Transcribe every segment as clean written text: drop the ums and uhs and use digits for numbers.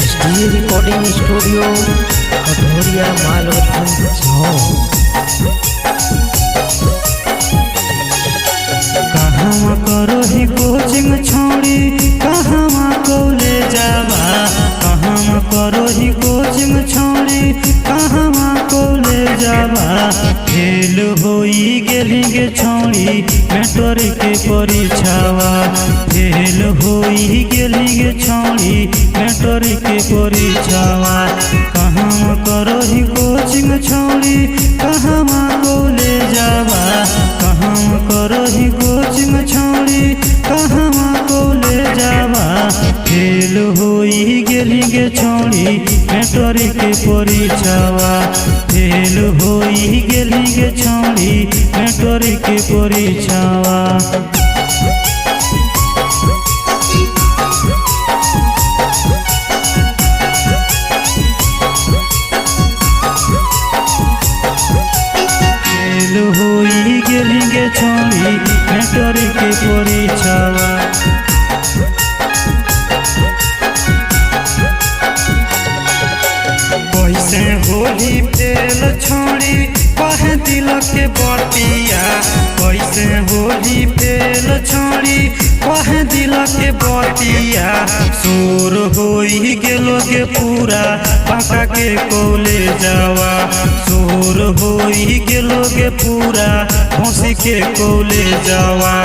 SD recording studio Kathoriya Malwathan छौ। कहवा करो ही कोचिंग छोड़ी, कहवा कॉलेजवा। कहवा करो ही कोचिंग छोड़ी, कहवा कॉलेजवा। फेल होई गेली गे छोड़ी मैट्रिक के परीक्षावा। फेल होई गेली गे छोड़ी मैट्रिक के परीक्षावा। कहवा करो ही कोचिंग छोड़ी, कहवा कॉलेजवा। कहवा करो ही कोचिंग छोड़ी, कहवा कॉलेजवा। फेल होई गेली गे छोड़ी मैट्रिक के परीक्षावा। फेल होई गेली गे छोड़ी मैट्रिक के परीक्षावा। फेल होई गेली गे छोड़ी मैट्रिक के परीक्षावा। कैसे होली फेल छोड़ी कहे दिल के बतिया। कैसे होली फेल छोड़ी कहे दिल के बतिया। शोर होई गेलो के पूरा पाका के कॉलेजवा। शोर होई गेलो के पूरा भौसी के कॉलेजवा।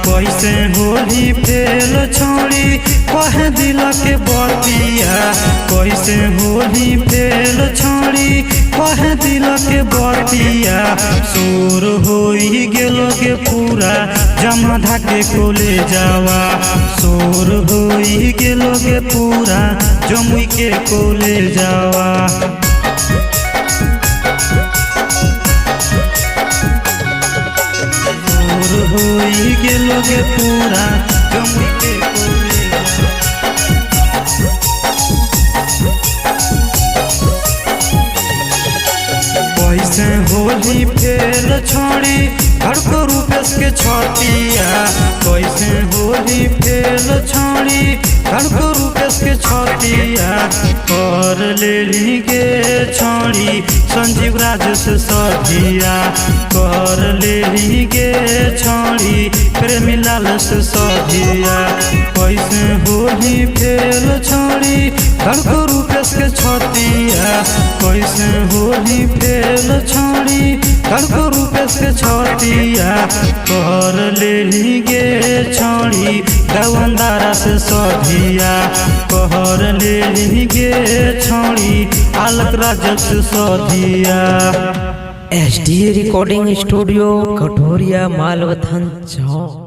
कैसे होली फेल छोड़ी कहे दिल के बतिया। कैसे होली फेल छोड़ी कहे दिल के बतिया। शोर होई गेलो के पूरा जमाधा के कॉलेजवा। शोर होई गेलो के पूरा जमुई के कॉलेजवा। शोर होई गेलो के पूरा जमुई के कॉलेजवा। कैसे होली फेल छोड़ी घर को रूपेश के छतिया। कैसे होली फेल छोड़ी घर को रूपेश के छतिया। कर लेली गे छोड़ी संजीव राज से सधिया। कर लेली गे छोड़ी प्रेमी लाल से सधिया। कैसे होली फेल छोड़ी घर को रूपेश के छतिया। कैसे होली फेल छोड़ी घर को रूपेश के छतिया। कर लेली गे छोड़ी दवंदारा से सधिया। कहर लेली गे छोड़ी आलक राजक से सधिया। SD recording studio Kathoriya Malwathan छौ।